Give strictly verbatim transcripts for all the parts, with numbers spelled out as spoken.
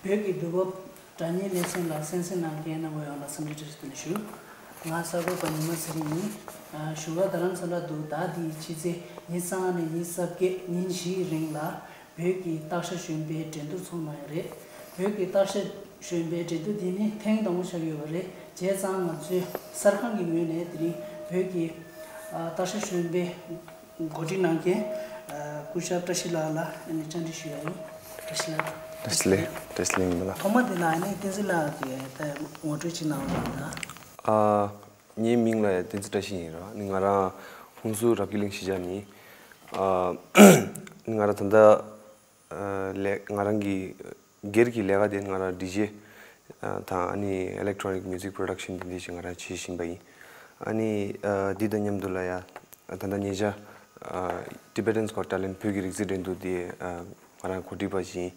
བོད་ཀྱི་དུས་བབ་སྒྲ་སྙན་ལེ་ཚན་ལ་གསན་གཟིགས་གནང་མཁན་རྣམ་པ་ཡོངས་ལ་འཚམས་འདྲི་བཀྲ་ཤིས་བདེ་ལེགས་ཞུ། ང་གསར་འགོད་པ་ཉི་མ་ཚེ་རིང་ཡིན། ཨ། བཞུགས་སྒར་རྡ་རམ་ས་ལར་འདུག་ཟླ་འདིའི་ཕྱི་ཚེས་ཉེར་གསུམ་ནས་ཉེར་བརྒྱད་ཉིན་བཞིའི་རིང་ལ་བོད་ཀྱི་སྟག་ཤར་གཞོན་པའི་འགྲན་བསྡུར་ཚོགས་གནང་ཡོད་རེད། བོད་ཀྱི་སྟག་ཤར་གཞོན་པའི་འགྲན་བསྡུར་འདི་ནི་ཐེངས་དང་པོ་ཆགས་ཡོད་པ་རེད། བྱས་ཙང་ང་ཚོའི་གསར་ཁང་གི་ངོས་ནས་དེ་རིང་བོད་ཀྱི་ཨ། སྟག་ཤར་གཞོན་པའི་འགོ་ཁྲིད་གནང་མཁན་ཨ། སྐུ་ཞབས་བཀྲ་ཤིས་ལགས་ལ་ཨ་ནི་བཅར་འདྲི་ཞུ་ཡ་ཡིན། བཀྲ་ཤིས་ལགས། བཀྲ་ཤིས་བདེ་ལེགས། བཀྲ་ཤིས་བདེ་ལེགས་ཡིན་པ་ལགས། ཐོག་མ་དེ་ལ་ཨ་ནི་བསྟན་འཛིན་ལགས་ཀྱིས་ད་ངོ་སྤྲོད་ཅིག་གནང་རོགས་གནང་། ཨ། ངའི་མིང་ལ་བསྟན་འཛིན་བཀྲ་ཤིས་ཡིན་ར། ནི་ང་རང་ཧུན་སུར་རབ་དགེ་གླིང་གཞིས་ཆགས་ནས། ཨ། ནི་ང་རང་ད་ལྟ་ཨ། ལས་ང་རང་གི་སྒེར་གྱི་ལས་ཀ་དེ་ང་རང་ཌི་ཇེ་ཨ། དང་ཨ་ནི་ཨི་ལེག་ཊོ་ནིག་མིའུ་ཟིག་པྲོ་ཌག་ཤན་དེ་འདྲ་ཞིག་ང་རང་བྱེད་བཞིན་པ་ཡིན། ཨ་ནི་ཨ། འདི་དང་མཉམ་དུ་ལ་ཡ་ད་ལྟ་ཉེ་ཆར་ཨ། Tibetans Got Talent བོད་ཀྱི་རིག་རྩལ་འགྲན་བསྡུར་དེ་ཨ། ང་རང་གོ་སྒྲིག་པ་ཞིག་ཡིན།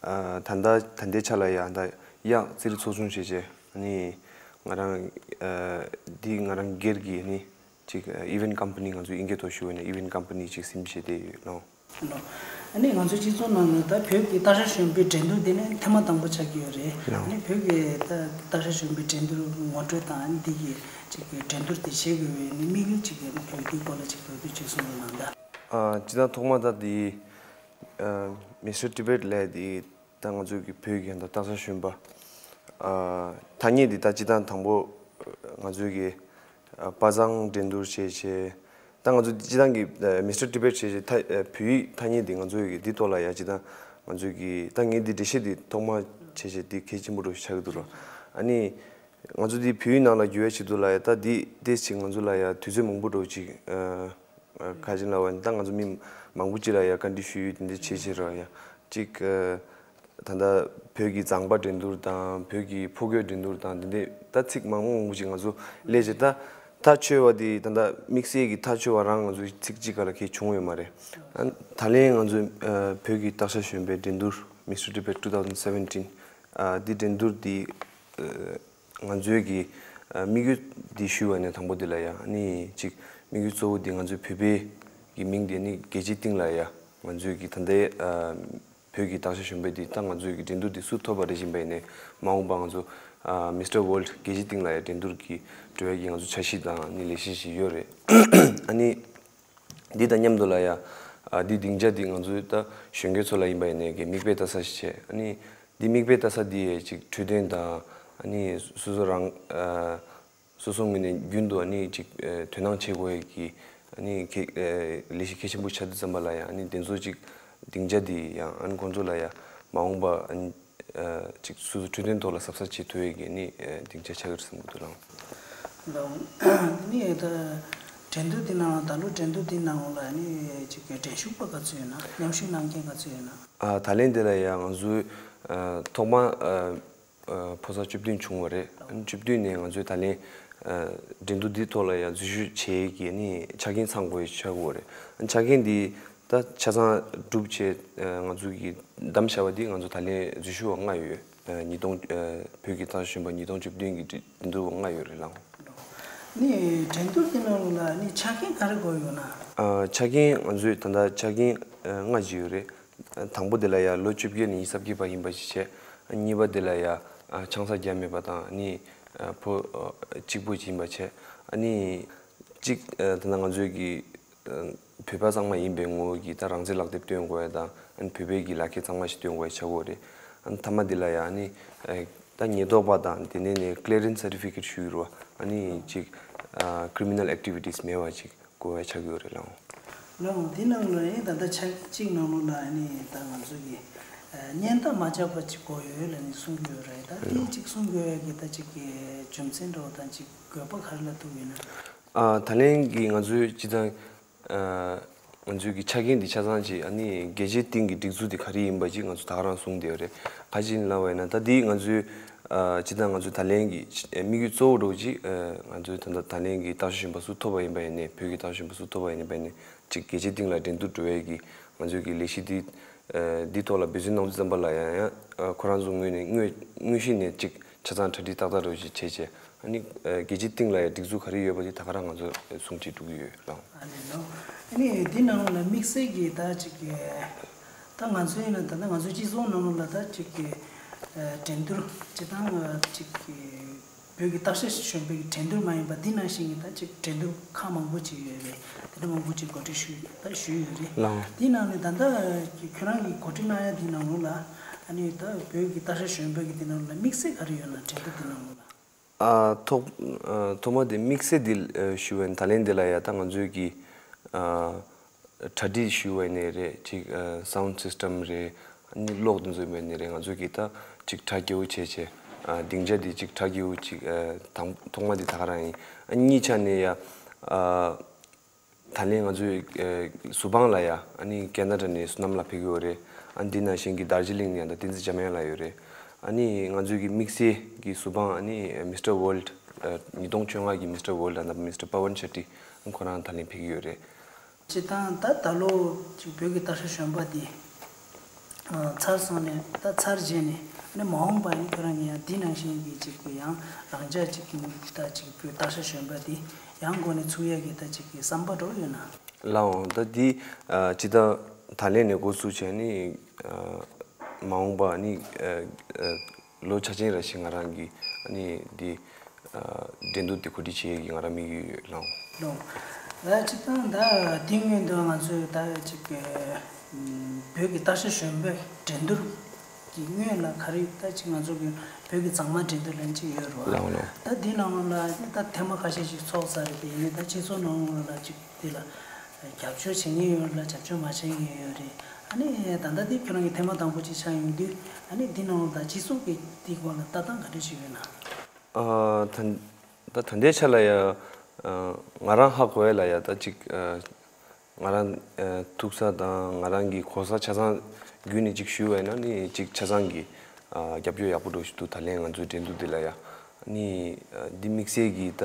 ཨ། ད་ལྟ་ད་ལྟའི་ཆ་ལ་ཡ་ད་གཡག་རྩེད་རིགས་ཚོགས་ཆུང་བྱས་བྱས་ཨ་ནི་ང་རང་ཨ། འདི་ང་རང་སྒེར་གྱི་ཨ་ནི། ཅིག་ཨ། ཨི་ཝེན་ཊི་ཀམ་པ་ནི། ང་ཚོ་ཨིན་སྐད་ཐོག་ཞུ་བ་ཡིན་ན་ཨི་ཝེན་ཊི་ཀམ་པ་ནི་ཅིག་ཟིན་བྱས་བསྡད་ཡོད་ལགས། ལགས། ཨ་ནི་ང་ཚོའི་སྤྱི་ཚོགས་ནང་ལ་ད་བོད་ཀྱི་སྟག་ཤར་གཞོན་པའི་འགྲན་བསྡུར་འདི་ནི་ཐེངས་མ་དང་པོ་ཆགས་ཀྱི་ཡོད་རེད། ལགས། ཨ་ནི་བོད་ཀྱི་ད་སྟག་ཤར་གཞོན་པའི་འགྲན་བསྡུར་ངོ་སྤྲོད་དང་ཨ་ནི་འདི་གི་ཅིག་གི་འགྲན་བསྡུར་དེ་བྱེད་དགོས་པའི་ནི་དམིགས་ཡུལ་ཅིག་གི་ནི་བོད་འདིའི་སྐོར་ལ་ཅིག་གོ་བསྡུར་ཅིག་གསུང་རོགས་གནང་ད། ཨ། སྤྱིར་བཏང་ཐོག་མ་ད་འདི་ཨ། མི་སི་ཊར་ཊི་བེཊ་ལབ་ཡ་འདི་ད་ང་ཚོའི་གི་བོད་ཀྱི་ད་སྟག་ཤར་གཞོན་པ་ཨ། ཐ་སྙད་འདི་ད་སྤྱིར་བཏང་དང་པོ་ང་ཚོའི་གི་ཨ། པ་སངས་འགྲན་བསྡུར་བྱས་བྱས། ད་ང་ཚོ་སྤྱིར་བཏང་གི་ཨ། མི་སི་ཊར་ཊི་བེཊ་བྱས་བྱས་ད་ཨ། བོད་ཡིག་ཐ་སྙད་འདི་ང་ཚོའི་གི་འདི་ཐོག་ལ་ཡ་སྤྱིར་བཏང་ང་ཚོའི་གི་ད་ངས་འདི་འགྲེལ་བཤད་འདི་ཐོག་མ་བྱས་བྱས་འདི་གལ་ཆེན་པོ་འདྲ་ཞིག་ཆགས་ཀྱི་འདུག་ར། ཨ་ནི་ང་ཚོ་འདི་བོད་ཡིག་ནང་ལ་བསྒྱུར་ཡ་ཆེད་དུ་ལ་ཡ་ད་འདི་ཏོག་ཙམ་ང་ཚོ་ལ་ཡ་དུས་ཚོད་མང་པོ་འདྲ་ཅིག་ཨ། ཨ། ག་རེ་ལབ་པ་ཡིན་ན་ད་ང་ཚོ་མི་མང་པོ་ཅིག་ལ་ཡ་བཀའ་འདྲི་ཞུས་ཡོད། དེ་འདྲ་བྱས་བྱས་ར་ཡ་ཅིག་ཨ། ད་ལྟ་བོད་ཀྱི་མཛངས་པ་འགྲན་བསྡུར་དང་བོད་ཀྱི་ཕོ་རྒོད་འགྲན་བསྡུར་དང་དེ་འདྲ་ད་ཚིག་མང་པོ་མང་པོ་ཅིག་ང་ཚོ་སླེབས་བྱས། ད་ཐག་ཆོད་པ་དེ་ད་ལྟ་དམིགས་བསལ་གྱི་ཐག་ཆོད་པ་རང་ང་ཚོ་ཚིག་གཅིག་ག་ལ་གང་ཡང་བྱུང་ཡོད་མ་རེད། ཨ། ད་ལན་ང་ཚོ་ཨ། བོད་ཀྱི་སྟག་ཤར་གཞོན་པའི་འགྲན་བསྡུར་Mister Tibet two thousand seventeen ཨ། འདི་འགྲན་བསྡུར་འདི་ཨ། ང་ཚོའི་གི་ཨ། དམིགས་ཡུལ་འདི་ཞུས་པ་ནས་དང་པོ་འདི་ལ་ཡ་ཨ་ནི་ཅིག་དམིགས་ཡུལ་གཙོ་བོ་འདི་ང་ཚོའི་བོད་པའི་གི་མིང་འདི་ནི་རྒྱལ་སྤྱིའི་སྟེང་ལ་ཡ་ང་ཚོའི་གི་ད་ལྟའི་ཨ། བོད་ཀྱི་སྟག་ཤར་གཞོན་པ་འདི་ད་ང་ཚོའི་གི་འགྲན་བསྡུར་འདི་སུ་ཐོབ་པ་རེད་བཞིན་པ་ཡིན་ནའི་མ་འོངས་པ་ང་ཚོ་ཨ། Mister World རྒྱལ་སྤྱིའི་སྟེང་ལ་ཡ་འགྲན་བསྡུར་གི་འགྲོ་ཡ་གི་ང་ཚོ་འཆར་གཞི་དང་ནི་ལས་གཞི་ཞིག་ཡོད་རེད། ཨ་ནི། འདི་དང་མཉམ་དུ་ལ་ཡ། ཨ། འདི་སྡིངས་ཆ་འདི་ང་ཚོའི་ད་གཞོན་སྐྱེས་ཚོ་ལ་ཡིན་པ་ཡིན་ནའི་གི་མིག་དཔེ་ལྟ་ས་ཞིག་བྱས། ཨ་ནི་འདི་མིག་དཔེ་ལྟ་ས་འདི་ཡ་ཅིག་འཕྲོད་བསྟེན་དང་ཨ་ནི་སོ་སོ་རང་ཨ། སོ་སོ་ངོས་ནས་རྒྱུན་དུ་ཨ་ནི་ཅིག་ཨ། དོ་སྣང་བྱེད་དགོས་ཡ་གི་ཨ་ནི་གལ་ཨ། ལས་གཞི་གལ་ཆེན་པོ་ཆགས་དུས་ཙམ་པ་ལ་ཡ་ཨ་ནི་དེ་ཚོ་ཅིག་སྡིངས་ཆ་འདི་ཡང་ཨ་ནི་ཁོང་ཚོ་ལ་ཡ་མ་འོངས་པ་ཨ་ནི། ཨ། ཅིག་སོ་སོ་འཕྲོད་བསྟེན་ཐོག་ལ་གཟབ་གཟབ་བྱེད་ཐུབ་ཡས་ཀྱི་ནི་ཨ། སྡིངས་ཆ་ཆགས་ཀྱི་རེད་བསམ་གྱི་འདུག་ལགས། ལགས། ནི་ད་འགྲན་བསྡུར་འདི་ནང་ད་ལོ་འགྲན་བསྡུར་འདི་ནང་ལ་ནི་ཅིག་འགྲན་ཞུགས་པ་ག་ཚོད་ཡོད་ན། མཉམ་ཞུགས་གནང་མཁན་ག་ཚོད་ཡོད་ན། ཨ། ད་ལན་འདི་ལ་ཡང་ང་ཚོའི་ཨ། ཐོག་མ་ཨ། ཨ། ཕོ་གསར་བཅུ་བདུན་བྱུང་བ་རེད། ཨ་ནི་བཅུ་བདུན་ནས་ང་ཚོས་ད་ལན་ཨ། འགྲན་བསྡུར་འདིའི་ཐོག་ལ་ཡང་འཛུལ་ཞུགས་བྱེད་ཀྱི་ནི་ཆ་རྐྱེན་ཚང་དགོས་ཡ་ཆགས་ཀྱི་ཡོད་རེད། ཨ་ནི་ཆ་རྐྱེན་འདི། ད་ཆ་ཚང་གྲུབ་བྱས་ང་ཚོ་གིས་བདམས་བྱ་བ་འདི་ང་ཚོ་ད་ལན་འཛུལ་ཞུགས་པ་ལྔ་ཡོད། ཉིས་སྟོང་། བོད་ཀྱི་སྟག་ཤར་གཞོན་པ་ཉིས་སྟོང་བཅུ་བདུན་གྱི་འགྲན་བསྡུར་བ་ལྔ་ཡོད་རེད་ལགས། ནི་འགྲན་བསྡུར་དེ་ནང་ལ་ནི་ཆ་རྐྱེན་ག་རེ་དགོས་ཡོད་ན། ཨ། ཆ་རྐྱེན་ང་ཚོས་ད་ལྟ་ཆ་རྐྱེན་ལྔ་ཅིག་ཡོད་རེད། དང་པོ་དེ་ལ་ཡ་ལོ་བཅོ་བརྒྱད་ནས་ཉི་ཤུ་རྩ་བརྒྱད་བར་ཡིན་པ་ཞིག་བྱས། གཉིས་པ་དེ་ལ་ཡ་ཆང་ས་བརྒྱབ་མེད་པ་དང་ནི་ཕོ་གཅིག་པོ་ཅིག་ཡིན་པ་བྱས། ཨ་ནི་གཅིག་ད་ལྟ་ང་ཚོའི་གི་བོད་པ་གཙང་མ་ཡིན་པའི་ངོ་བོ་གི་ད་རང་བཙན་ལག་དེབ་སྟོན་དགོས་ཡ་དང་། ཨ་ནི་བོད་པའི་གི་ལག་ཁྱེར་གཙང་མ་ཞིག་སྟོན་དགོས་ཡ་ཆགས་ཀྱི་ཡོད་རེད། ཨ་ནི་མཐའ་མ་འདི་ལ་ཡ་ཨ་ནི་ད་ཉེན་རྟོག་པ་དང་དེ་ནས་ནས་clearance certificate ཞུ་ཡི་རུ་བ། ཨ་ནི་ཅིག་criminal activities མེད་པ་ཅིག་དགོས་ཡ་ཆགས་ཀྱི་ཡོད་རེད་ལགས། ལགས། འདི་ནང་ལ་ཨ་ནི་ད་ལྟ་ཆ་རྐྱེན་གཅིག་ནང་ལོགས་ལ་ཨ་ནི་ད་ང་ཚོ་གི་སྙན་གྲགས་མ་ཆགས་པ་ཅིག་དགོས་ཡོད་ལབ་ནས་གསུང་གི་ཡོད་རེད། ད་དེ་ཅིག་གསུང་དགོས་ཡ་གི་ད་ཅིག་གི་རྒྱུ་མཚན་འདྲ་བོ་དང་ཅིག་དགོས་པ་ག་རེ་ལ་ཐུག་ཡོད་ན། ཨ། ད་ལན་གྱི་ང་ཚོའི་སྤྱི་བཏང་། ཨ། ང་ཚོའི་གི་ཆ་རྐྱེན་འདི་ཆ་ཚང་ཅིག་ཨ་ནི་རྒྱལ་སྤྱིའི་སྟེང་གི་སྒྲིག་འཛུགས་འདི་ག་རེ་ཡིན་པ་ཅིག་ང་ཚོ་ད་ག་རང་གསུངས་བསྡད་ཡོད་རེད། ག་ཅི་ཡིན་ལབ་པ་ཡིན་ན་ད་འདི་ང་ཚོའི། ཨ། སྤྱི་བཏང་ང་ཚོའི་ད་ལན་གྱི་དམིགས་ཡུལ་གཙོ་བོ་འདྲ་བོ་ཅིག་ཨ། ང་ཚོའི་ད་ལྟ་ད་ལན་གྱི་སྟག་ཤར་གཞོན་པ་སུ་ཐོབ་པ་ཡིན་པ་ཡིན་ནའི། བོད་ཀྱི་སྟག་ཤར་གཞོན་པ་སུ་ཐོབ་པ་ཡིན་པ་ཡིན་ནའི་ཅིག་རྒྱལ་སྤྱིའི་སྟེང་ལ་འགྲན་བསྡུར་འགྲོ་ཡས་ཀྱི་ང་ཚོའི་གི་ལས་གཞི་འདི། ཨ། འདི་ཐོག་ལ་འབད་བརྩོན་གནང་དུས་ཙམ་པ་ལ་ཡང་ཡང་ཁོ་རང་ཚོ་ངོས་ནས་དངོས་དངོས་གཞི་ནས་ཅིག་ཆ་ཚང་གྲ་སྒྲིག་ཏག་ཏག་འདྲ་བོ་ཅིག་བྱས་བྱས། ཨ་ནི་རྒྱལ་སྤྱིའི་སྟེང་ལ་ཡང་སྒྲིག་འཛུགས་ག་རེ་ཡོད་པ་དེ་ད་ག་རང་ང་ཚོ་སྲུང་བྱེད་འགྲོ་གི་ཡོད་ལགས། ཨ་ནི་ལོ། ཨ་ནི་འདི་ནང་ལ་དམིགས་བསལ་གྱི་ད་ཅིག་གི་ད་ང་ཚོ་ཡིན་ན་ད་ལྟ་ང་ཚོའི་སྤྱི་ཚོགས་ནང་ལ་ད་ཅིག་གི་ འགྲན་བསྡུར་སྤྱིར་བཏང་ཅིག་བོད་ཀྱི་སྟག་ཤར་གཞོན་པའི་འགྲན་བསྡུར་མ་ཡིན་པ་འདི་ནང་བཞིན་གྱི་ད་ཅིག་འགྲན་བསྡུར་ཁག་མང་པོ་ཅིག་ཡོད་རེད། དེ་འདྲ་མང་པོ་ཅིག་གོ་སྒྲིག་ཞུས་ད་ཞུས་ཡོད་རེད། ལགས། འདི་ནང་ནས་ད་ལྟ་ཁྱོད་རང་གིས་གོ་སྒྲིག་གནང་ཡ་འདི་ནང་ལོགས་ལ་ཨ་ནི་ད་བོད་ཀྱི་སྟག་ཤར་གཞོན་པའི་གི་འདི་ནང་ལོགས་ལ་དམིགས་བསལ་ག་རེ་ཡོད་ན་འགྲན་བསྡུར་འདི་ནང་ལོགས་ལ། ཨ། ཐོག་ཨ། ཐོག་མ་དེ་དམིགས་བསལ་འདི་ཨ། ཞུ་བ་ཡིན། ད་ལན་འདི་ལ་ཡ་ད་ང་ཚོའི་གི་ཨ། གྲ་སྒྲིག་ཞུ་བ་ཡིན་ནའི་རེད། ཅིག་ཨ། སའུན་སིས་ཊམ་རེད། ཨ་ནི་གློག་དེ་ཚོ་ཡིན་པ་ཡིན་ནའི་རེད། ང་ཚོའི་གི་ད་ཅིག་གྲ་རྒྱས་པོ་བྱས་བྱས། ཨ། སྡིངས་ཆ་དེ་ཅིག་གྲ་རྒྱས་པོ་ཅིག་ཨ། དང་ཐོག་མ་དེ་ད་ག་རང་ཡིན། ཨ། གཉིས་ཆ་ནས་ཡ་ཨ། ད་ལན་ང་ཚོའི་ཨ། གཟུ་དཔང་ལ་ཡ་ཨ་ནི་ཁེ་ན་ཌ་ནས་བསོད་ནམས་ལགས་ཕེབས་ཀྱི་ཡོད་རེད། ཨ་ནི་འདི་ནང་བཞིན་གྱི་དར་ཇི་ལིང་ནས་ཡང་ད་བསྟན་འཛིན་འཇམ་དབྱངས་ལགས་ཡོད་རེད། ཨ་ནི་ང་ཚོའི་གི་དམིགས་བསལ་གྱི་གཟུ་དཔང་ཨ་ནི་མིས་ཊར་ཝོལཌ། ཨ། ཉིས་སྟོང་བཅོ་ལྔ་གི་མིས་ཊར་ཝོལཌ་ཨ་ནི་མིས་ཊར་པ་ཝན་ཤེ་ཊི་ཁོ་རང་ད་ལན་ཕེབས་ཀྱི་ཡོད་རེད། སྤྱིར་བཏང་ད་ད་ལོ་ཅིག་བོད་ཀྱི་སྟག་ཤར་གཞོན་པ་འདི་ཨ། ཚར་སོང་ནས་ད་ཚར་རྗེས་ནས་ཨ་ནི་མ་འོངས་པ་ཡང་ཁྱོད་རང་གིས་ཡང་འདི་ནང་བཞིན་གྱི་ཅིག་གི་ཡང་རང་འཇགས་ཅིག་གི་ད་ཅིག་བོད་སྟག་ཤར་གཞོན་པ་འདི་ཡང་འགོ་ནས་ཚུགས་ཡས་ཀྱི་ད་ཅིག་གི་བསམ་པ་འདྲ་བོ་ཡོད་ན། ལགས་འོང་། ད་འདི་ཨ། སྤྱིར་བཏང་ད་ལན་ནས་འགོ་ཚུགས་བྱས་ནི་ཨ། མ་འོངས་པ་ནི་ཨ། ཨ། ལོ་ཆ་ཅན་ར་ཞིག་ང་རང་གིས་ཨ་ནི་འདི་ཨ། འགྲན་བསྡུར་འདི་གོ་སྒྲིག་བྱེད་ཡས་ཀྱི་ང་རང་དམིགས་ཡུལ་ཡོད། ལགས་འོང་། ལགས་འོང་། ད་སྤྱིར་བཏང་ད་འདི་སྔོན་དུ་ང་ཚོས་ད་ཅིག་བོད་ཀྱི་སྟག་ཤར་གཞོན་པའི་འགྲན་བསྡུར་གྱི་སྔོན་ལ་ག་རེ་ད་ཅིག་ང་ཚོ་གི་བོད་ཀྱི་མཛངས་མ་འགྲན་བསྡུར་ལབ་ཅིག་ཡོད་རེད་བ། ལགས་འོང་། ལགས་འོང་། ད་འདི་ནང་ལ་ད་ཐེངས་མ་ཁ་ཤས་ཤིག་ཚོགས་ཚར་རེད། དེ་ཡིན་ད་སྤྱི་ཚོགས་ནང་ལ་ཅིག་འདི་ལ་རྒྱབ་སྐྱོར་བྱེད་མཁན་ཡོད་རེད་ལ་རྒྱབ་སྐྱོར་མ་བྱེད་མཁན་ཡོད་རེད། ཨ་ནི་ད་ལྟ་འདི་ཁྱོད་རང་གི་ཐེངས་མ་དང་པོ་ཅིག་ཆགས་ཡོང་དུས་ཨ་ནི་འདི་ནང་ལ་ད་སྤྱི་ཚོགས་ཀྱི་འདི་སྐོར་ལ་ལྟ་སྟངས་ག་འདྲ་ཞིག་ཡོད་ན། ཨ། ད་ད་ད་ལྟའི་ཆ་ལ་ཡ་ཨ། ང་རང་ཧ་གོ་ཡ་ལ་ཡ་ད་ཅིག་ཨ། ང་རང་ཨ། ཐུག་ས་དང་ང་རང་གི་གོ་ས་ཆ་ཚང་བརྒྱུད་ནས་ཅིག་ཞུས་པ་ཡིན་ན་ནི་ཅིག་ཆ་ཚང་གི་ཨ། རྒྱབ་སྐྱོར་ཡག་པོ་འགྲོ་བཞིན་འདུག་ད་ལན་ང་ཚོའི་འགྲན་བསྡུར་འདི་ལ་ཡ་ནི་ཨ། འདི་དམིགས་བསལ་གྱི་ད་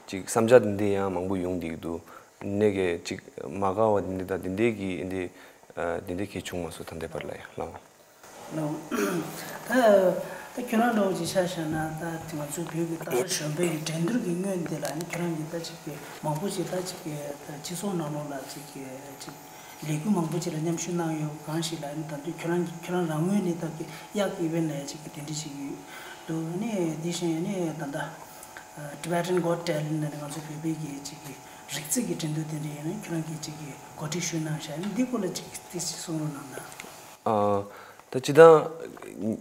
ཅིག་བསམ་འཆར་འདི་འདྲ་ཡང་མང་པོ་ཡོང་བསྡད་ཀྱི་འདུག་ནས་གི་ཅིག་མ་དགའ་བ་འདི་འདྲ་དང་འདི་འདྲའི་གི་འདི་ཨ། འདི་འདྲའི་གི་བྱུང་མ་སོང་ད་ལྟའི་བར་ལ་ཡ། ལགས་འོང་། ལགས་འོང་། ད་ད་ཁྱོད་རང་འདྲ་བོ་ཅིག་ཆ་བཞག་ན་ད་ང་ཚོའི་བོད་ཀྱི་སྟག་ཤར་གཞོན་པའི་གི་འགྲན་བསྡུར་གྱི་སྔོན་འདི་ལ་ནི་ཁྱོད་རང་གིས་ད་ཅིག་གི་མང་པོ་ཅིག་ད་ཅིག་གི་ད་སྤྱི་ཚོགས་ནང་ལོགས་ལ་ཅིག་གི་ཅིག་ལས་འགུལ་མང་པོ་ཅིག་ལ་མཉམ་ཞུགས་གནང་ཡོད་གང་ཞིག་ལ་ནི་ད་དུང་ཁྱོད་རང་གི་ཁྱོད་རང་རང་ངོས་ནས་ད་གི་གཡག་གི་ཨི་ཝེན་ལ་ཡ་ཅིག་གི་དེ་འདྲ་ཞིག་ཡོད་འདུག་ནི་དེ་བཞིན་ནི་ད་ལྟ་Tibetan Got Talent ནི་ང་ཚོ་བོད་པའི་གི་ཅིག་གི་རིག་རྩལ་གྱི་འགྲན་བསྡུར་དེ་འདྲ་ཡིན་ན་ཁྱོད་རང་གིས་ཅིག་གི་གོ་སྒྲིག་ཞུས་གནང་བཞག་ནི་འདི་སྐོར་ལ་ཅིག་ཏོག་ཙམ་གསུང་རོགས་གནང་དང་། ཨ། ད་སྤྱིར་བཏང་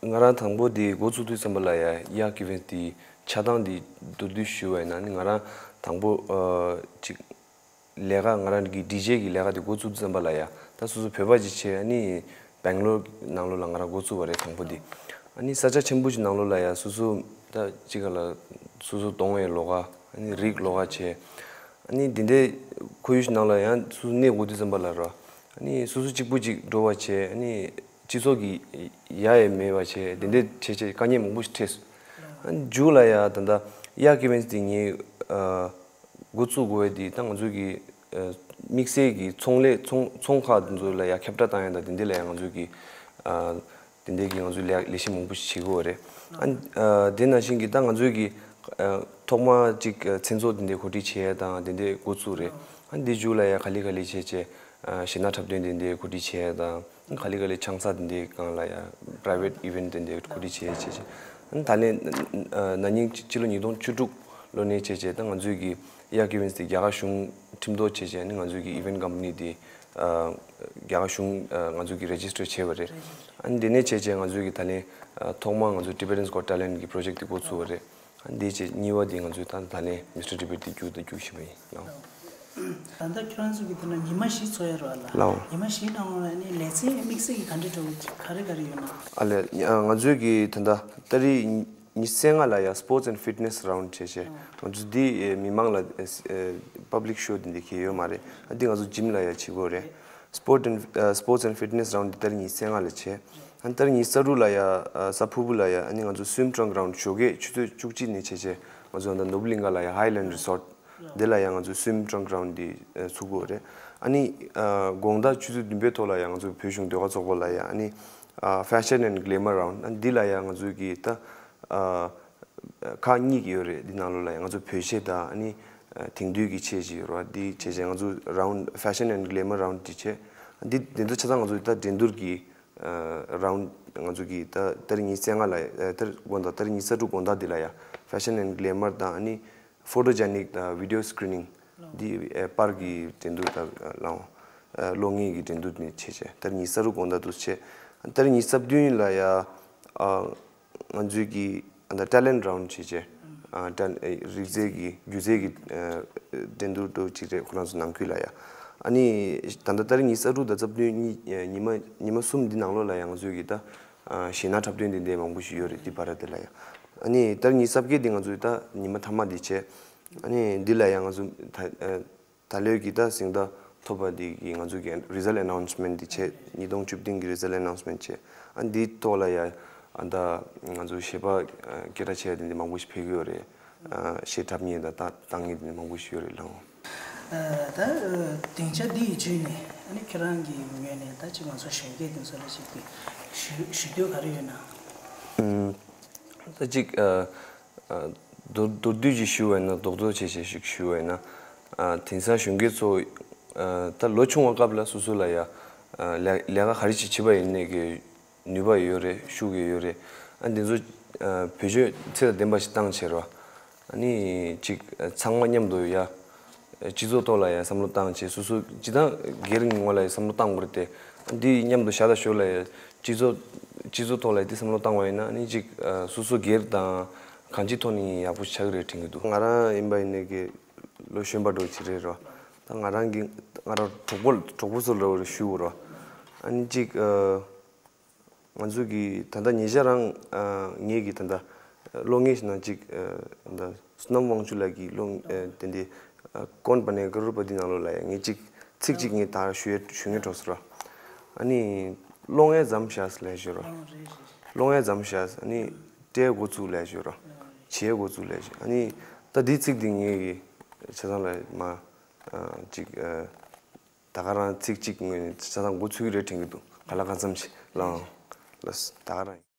ང་རང་དང་པོ་དེ་འགོ་ཚུགས་དུས་ཙམ་པ་ལ་ཡ་གཡག་གི་ཨི་ཝེན་དེ་ཆ་སྟངས་དེ་མདོར་བསྡུས་ཞུས་པ་ཡིན་ན་ནི་ང་རང་དང་པོ་ཨ། ཅིག་ལས་ཀ་ང་རང་གི་ཌི་ཇེ་གི་ལས་ཀ་དེ་འགོ་བཙུགས་དུས་ཙམ་པ་ལ་ཡ་ད་སོ་སོ་བོད་པ་ཅིག་བྱས་ཨ་ནི་སྦེང་ལོར་ནང་ལོགས་ལ་ང་རང་འགོ་བཙུགས་པ་རེད་དང་པོ་དེ། ཨ་ནི་ས་ཆ་ཆེན་པོ་ཞིག་ནང་ལོགས་ལ་ཡ་སོ་སོ་ད་ཅིག་ག་ལ་སོ་སོ་གདོང་བའི་ལོགས་ཀ་ཨ་ནི་རིགས་ལོགས་ཀ་བྱས། ཨ་ནི་དེ་འདྲའི་ཁོར་ཡུག་ཞིག་ནང་ལ་ཡང་སོ་སོ་གནས་དགོས་དུས་ཙམ་པ་ལ་ར་ཨ་ནི་སོ་སོ་གཅིག་པུ་ཅིག་འགྲོ་བ་བྱས་ཨ་ནི་སྤྱི་ཚོགས་ཀྱི་ཡ་ཡི་མེད་པ་བྱས་དེ་འདྲའི་བྱས་བྱས་དཀའ་ངལ་མང་པོ་ཞིག་འཕྲད་སོང་། ཨ་ནི་མཇུག་ལ་ཡ་ད་ལྟ་གཡག་གི་ཨི་ཝེན་དེ་ངས་ཨ། འགོ་བཙུགས་དགོས་པ་དེ་ད་ང་ཚོའི་གི་ཨ། དམིགས་བསལ་གྱི་ཚོང་ལས་ཚོང་ཚོང་ཁག་དེ་ཚོ་ལ་ཡ་ཁྱབ་བསྒྲགས་བཏང་ཡ་དང་དེ་འདྲ་ལ་ཡ་ང་ཚོའི་གི་ཨ། དེ་འདྲའི་གི་ང་ཚོའི་ལས་ལས་གཞི་མང་པོ་ཞིག་བྱེད་དགོས་པ་རེད། ཨ་ཨ། དེ་ནང་བཞིན་གྱི་ད་ང་ཚོའི་གི་ཨ། ཐོག་མ་ཅིག་ཨ། མཚན་ཚོགས་དེ་འདྲའི་གོ་སྒྲིག་བྱེད་ཡ་དང་དེ་འདྲའི་འགོ་བཙུགས་རེད། ཨ་འདི་མཇུག་ལ་ཡ་ག་ལེ་ག་ལེ་བྱས་བྱས་ཨ། གཞས་སྣ་འཁྲབ་སྟོན་དེ་འདྲའི་གོ་སྒྲིག་བྱེད་ཡ་དང་། ག་ལེ་ག་ལེ་ཆང་ས་དེ་འདྲའི་སྒང་ལ་ཡ་private event དེ་འདྲའི་གོ་སྒྲིག་བྱས་བྱས་བྱས། ཨ་ནི་ད་ལན་ཨ་ན་ནིང་སྤྱི་ལོ་ཉིས་སྟོང་བཅུ་དྲུག་ལོ་ནས་བྱས་བྱས་ད་ང་ཚོའི་གི་གཡག་གི་ཨི་ཝེན་དེ་རྒྱ་གར་གཞུང་ཁྲིམས་ཐོག་བྱས་བྱས་ཨ་ནི་ང་ཚོའི་གི་event company དེ་ཨ་རྒྱ་གར་གཞུང་ཨ་ང་ཚོའི་གི་register བྱས་པ་རེད། ཨ་ནི་དེ་ནས་བྱས་བྱས་ང་ཚོའི་གི་ད་ལན་ཨ་ཐོག་མ་ང་ཚོ་Tibetans Got Talent གི་project དེ་འགོ་ཚུགས་པ་རེད། འདི་བྱས་གཉིས་པ་འདི་ང་ཚོས་ད་ད་ལན་Mister Tibet དེ་རྒྱུགས་དང་རྒྱུག་བཞིན་པ་ཡིན་ནོ། ད་ལྟ་ཁྱོད་རང་ཚོ་གི་དེ་ན་ཉི་མ་བཞི་འཚོགས་ཡ་རོགས་ལ། ལའོ། ཉི་མ་བཞི་ནང་ལ་ནི་ལེ་ཚན་དམིགས་བསལ་གྱི་ག་འདྲ་འགྲོ་གི་ག་རེ་ག་རེ་ཡོད་ན། ཨ་ལས་ང་ཚོས་གི་ད་ལྟ་ཏ་རིག་ཉི་ཤུ་རྩ་ལྔ་ལ་ཡ་Sports and Fitness Round བྱས་བྱས་ང་ཚོ་འདི་མི་མང་ལ་public show འདི་འདི་གི་ཡོད་མ་རེད། འདི་ང་ཚོ་gym ལ་ཡ་བྱེད་དགོས་རེད། Sport and Sports and Fitness Round འདི་ཏ་རིག་ཉི་ཤུ་རྩ་ལྔ་ལ་བྱས། ཨ་ནི་ཏ་རིག་ཉི་ཤུ་རྩ་དྲུག་ལ་ཡ་ཨ་གཟའ་ཕུར་བུ་ལ་ཡ་ཨ་ནི་ང་ཚོ་Swim Trunk Round ཞོགས་ཀས་ཆུ་ཚོད་བཅུ་གཅིག་ནས་བྱས་བྱས་ང་ཚོ་ད་ནོར་བུ་གླིང་ག་ལ་ཡ་Highland Resort འདི་ལ་ཡ་ང་ཚོ་Swim Trunk Round འདི་ཚུགས་དགོས་རེད། ཨ་ནི་ཨ་དགོང་དག་ཆུ་ཚོད་བདུན་པའི་ཐོག་ལ་ཡ་ང་ཚོ་བོད་གཞུང་ཟློས་གར་ཚོགས་པ་ལ་ཡ་ཨ་ནི་ཨ་Fashion and Glamour Round ཨ་ནི་འདི་ལ་ཡ་ང་ཚོའི་གི་ད་ཨ་ཁག་གཉིས་ཀྱི་ཡོད་རེད། འདི་ནང་ལོགས་ལ་ཡ་ང་ཚོ་བོད་གཞས་དང་ཨ་ནི་ཨ་དེང་དུས་ཀྱི་གཞས་ཅིག་ཡོད་རེད། འདི་བྱས་བྱས་ང་ཚོ་Round Fashion and Glamour Round འདི་བྱས་འདི་འདི་ཚོ་ཆ་ཚང་ང་ཚོ་ད་འགྲན་བསྡུར་གྱི་ཨ་round ང་ཚོ་གི་ད་ཏ་རིག་ཉི་ཤུ་རྩ་ལྔ་ལ་ཨ་ཏ་རིག་དགོང་དག་ཏ་རིག་ཉི་ཤུ་རྩ་དྲུག་དགོང་དག་འདི་ལ་ཡ་Fashion and Glamour དང་ཨ་ནི་Photogenic དང་Video Screening འདི་ཨ་པར་གྱི་འགྲན་བསྡུར་དང་ལའང་ཨ་གློག་བརྙན་གྱི་འགྲན་བསྡུར་ནི་བྱས་བྱས་ཏ་རིག་ཉི་ཤུ་རྩ་དྲུག་དགོང་དག་ཏུ་བྱས། ཏ་རིག་ཉི་ཤུ་རྩ་བདུན་ལ་ཡ་ཨ་ང་ཚོའི་གི་ཨ་ད་Talent Round བྱས་བྱས་ཨ་ཏ་ཨ་རིག་རྩལ་གྱི་སྒྱུ་རྩལ་གྱི་ཨ་འགྲན་བསྡུར་འདྲ་བོ་ཅིག་རེད། ཁོ་རང་ཚོ་ནང་ཁུལ་ལ་ཡ་ཨ་ནི་ད་ལྟ་ཏ་རིག་ཉི་ཤུ་རྩ་དྲུག་དང་རྩ་བདུན་གཉིས་ཨ་ཉི་མ་ཉི་མ་གསུམ་འདི་ནང་ལོགས་ལ་ཡ་ང་ཚོའི་གི་ད་ཨ་གཞས་སྣ་འཁྲབ་སྟོན་དེ་འདྲའི་མང་པོ་ཞིག་ཡོད་རེད། འདི་བར་དེ་ལ་ཡ་ཨ་ནི་ཏ་རིག་ཉི་ཤུ་རྩ་བརྒྱད་འདི་ང་ཚོའི་ད་ཉི་མ་མཐའ་མ་འདི་བྱས། ཨ་ནི་འདི་ལ་ཡ་ང་ཚོ་ད་ཨ་ད་ལོའི་གི་ད་གཟེངས་རྟགས་ཐོབ་པ་འདི་གི་ང་ཚོ་གི་Result Announcement འདི་བྱས། ཉིས་སྟོང་བཅུ་བདུན་གི་Result Announcement བྱས། ཨ་འདིའི་ཐོག་ལ་ཡ་ཨ་ད་ང་ཚོ་གཞས་པ་ཨ་སྐད་གྲགས་ཆེ་བ་དེ་འདྲ་མང་པོ་ཞིག་ཕེབས་ཀྱི་ཡོད་རེད། ཨ་གཞས་འཁྲབ་མཁན་དང་ད་བཏང་མཁན་དེ་འདྲ་མང་པོ་ཞིག་ཡོད་རེད་ལགས། ཨ་ད་ཨ་སྡིངས་ཆ་འདི་ཡི་བརྒྱུད་ནས་ཨ་ནི་ཁྱེད་རང་གི་ངོས་ནས་ད་ཅིག་ང་ཚོ་གཞོན་སྐྱེས་དེ་ཚོ་ལ་ཅིག་གི་ཞུ་ཞུ་འདོད་ག་རེ་ཡོད་ན། ཨུམ། ད་ཅིག་ཨ་ཨ་མདོར་མདོར་བསྡུས་ཅིག་ཞུ་བ་ཡིན་ན། རྡོག་རྡོག་ཆེ་ཆེ་ཞིག་ཞུ་བ་ཡིན་ན། ཨ་དེང་སང་གཞོན་སྐྱེས་ཚོ་ཨ་ད་ལོ་ཆུང་བ་སྐབས་ལ་སོ་སོ་ལ་ཡ་ཨ་ལས་ལས་ཀ་ག་རེ་ཅིག་བྱེད་པ་ཡིན་ནའི་གི་ནུས་པ་ཡོད་རེད། ཤུགས་ཡོད་རེད། ཨ་འདི་ཚོ་ཨ་བེད་སྤྱོད་ཚད་དང་ལྡན་པ་ཞིག་བཏང་བྱས་རོགས། ཨ་ནི་ཅིག་ཨ་ཚང་མ་མཉམ་དུ་ཡ་སྤྱི་ཚོགས་ཐོག་ལ་ཡ་བསམ་བློ་བཏང་བྱས། སོ་སོ་སྤྱི་བཏང་སྒེར་གྱི་ངོས་ལ་ཡ་བསམ་བློ་བཏང་དགོས་རེད་དེ། ཨ་འདི་མཉམ་དུ་བཞག་ད་ཞོར་ལ་ཡ་སྤྱི་ཚོགས་སྤྱི་ཚོགས་ཐོག་ལ་ཡ་འདི་བསམ་བློ་བཏང་བ་ཡིན་ན། ཨ་ནི་ཅིག་ཨ་སོ་སོ་སྒེར་དང་གང་ཅིའི་ཐོག་ནས་ཡག་པོ་ཞིག་ཆགས་ཀྱི་རེད་དྲན་གྱི་འདུག་ང་རང་ཡིན་པ་ཡིན་ནའི་གི་ལོ་གཞོན་པ་འདྲ་བོ་ཅིག་རེད་རོ། ད་ང་རང་གི་ང་རང་གྲོགས་པོ་གྲོགས་པོ་ཚོ་འདྲ་བོ་རེ་ཞུ་རོ། ཨ་ནི་ཅིག་ཨ་ང་ཚོ་གི་ད་ལྟ་ཉེ་ཆར་རང་ཨ་ངེད་ཀྱི་ད་ལྟ་གློག་བརྙན་ཞིག་ནང་ཅིག་ཨ་ད་བསོད་ནམས་དབང་ཕྱུག་ལགས་ཀྱི་གློག་ཨ་དེ་འདི་ཨ་Kaun Banega Crorepati ནང་ལོགས་ལ་ཡ་ངས་ཅིག་ཚིག་ཅིག་ངས་ད་ཞུ་ཡ་ཞུ་ངེས་གྲོགས་སུ་རོ། ཨ་ནི་གློག་བརྙན་མཚམས་བཞག་ལབ་ཞུ་རོ། གློག་བརྙན་མཚམས་བཞག་ཨ་ནི་སྤྲད་འགོ་བཙུགས་ལབ་ཞུ་རོ། བྱེད་འགོ་བཙུགས་ལབ་ཞུ། ཨ་ནི་ད་འདི་ཚིག་འདི་ངེད་ཀྱི་ཆ་ཚང་ལ་མ་ཨ་ཅིག་ཨ་ད་ག་རང་ཚིག་གཅིག་ངོས་ནས་ཆ་ཚང་འགོ་ཚུགས་ཀྱི་རེད་དྲན་གྱི་འདུག་ག་ལ་གང་འཚམ་ཞིག་ལའང་ལ་ད་ག་རང་ཡིན།